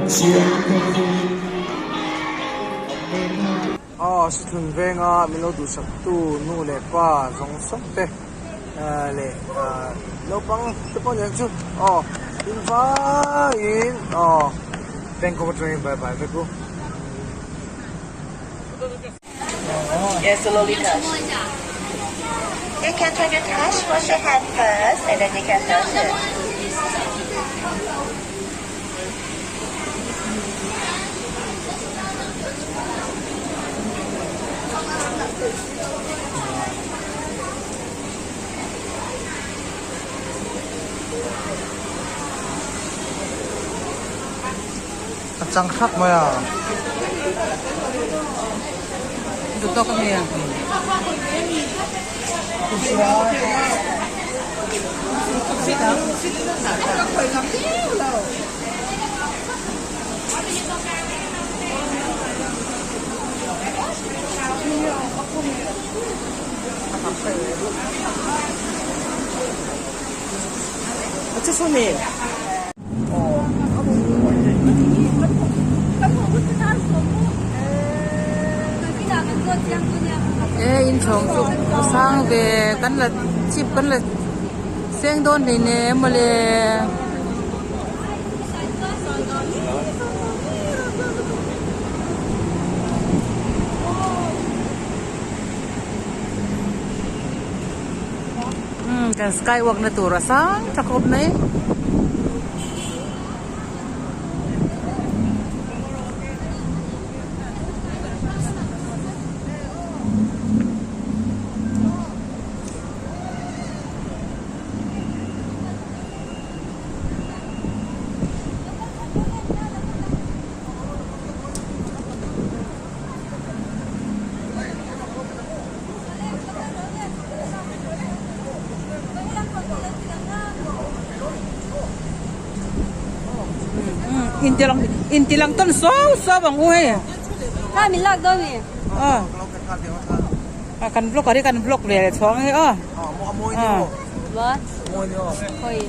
Aw Sithun venga min lo duhsaktu nu leh pa zawng zawng te leh naupang te pawh aniang chu aw in vaiin aw Bangkok atangin bye bye vek u. Yes, slowly touch. You can try to touch, wash your hand first, and then you can touch it. A chang hrak mai a. Duh tawk a ni a. E inchhawng chu a sang ve kan la chip kan la seng dawn hleinem mawle. Umm kan sky walk na tur a sang tha khawp mai. Inti lang inti lang tawn suau suau ang u hei. Kha min lak dawn ni. Aw. Kan vlog a ri kan vlog ve leh chhuang hei aw. Aw. What? Khawi.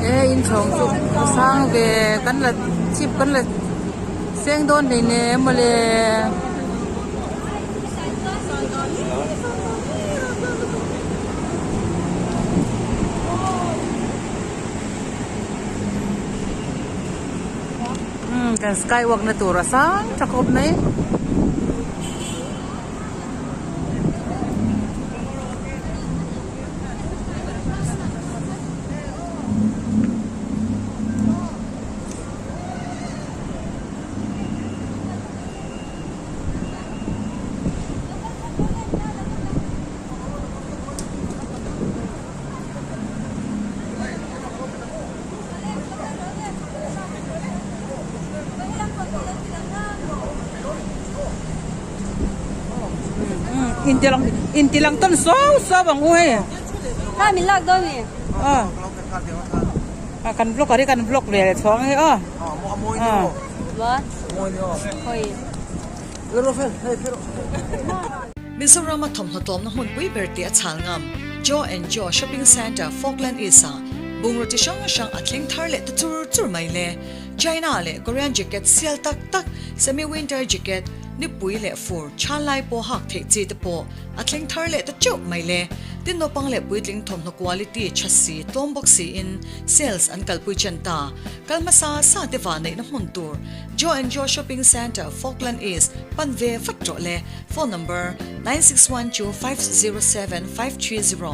E inchhawng chu a sang ve kan la chhip kan la seng dawn hleinem mawle. Umm kan sky walk na tur a sang tha khawp mai. Inti lang tawn suau suau ang u hei. Kha min lak dawn ni. A kan vlog a ri kan vlog ve leh chhuang hei aw. Mizoram a thawmhnaw tlawmna hmunpui ber tih a chhal ngam Joe and Joe Shopping Centre Falkland East ah bungraw chi hrang hrang a thleng thar leh ta chur chur mai le. China leh Korean jacket sial tak tak, semi winter jacket, Nipui leh fur tha lai pawh hak theih chi te pawh a thleng thar leh ta teuh mai le. Tin naupang leh puitling thawmhnaw quality tha si tlawm bawk siin sales an kalpui chen ta. Kal hmasa sa te vah neihna hmun tur Joe and Joe Shopping Centre, Falkland East pan ve vat rawh le. Phone number, 9612507530.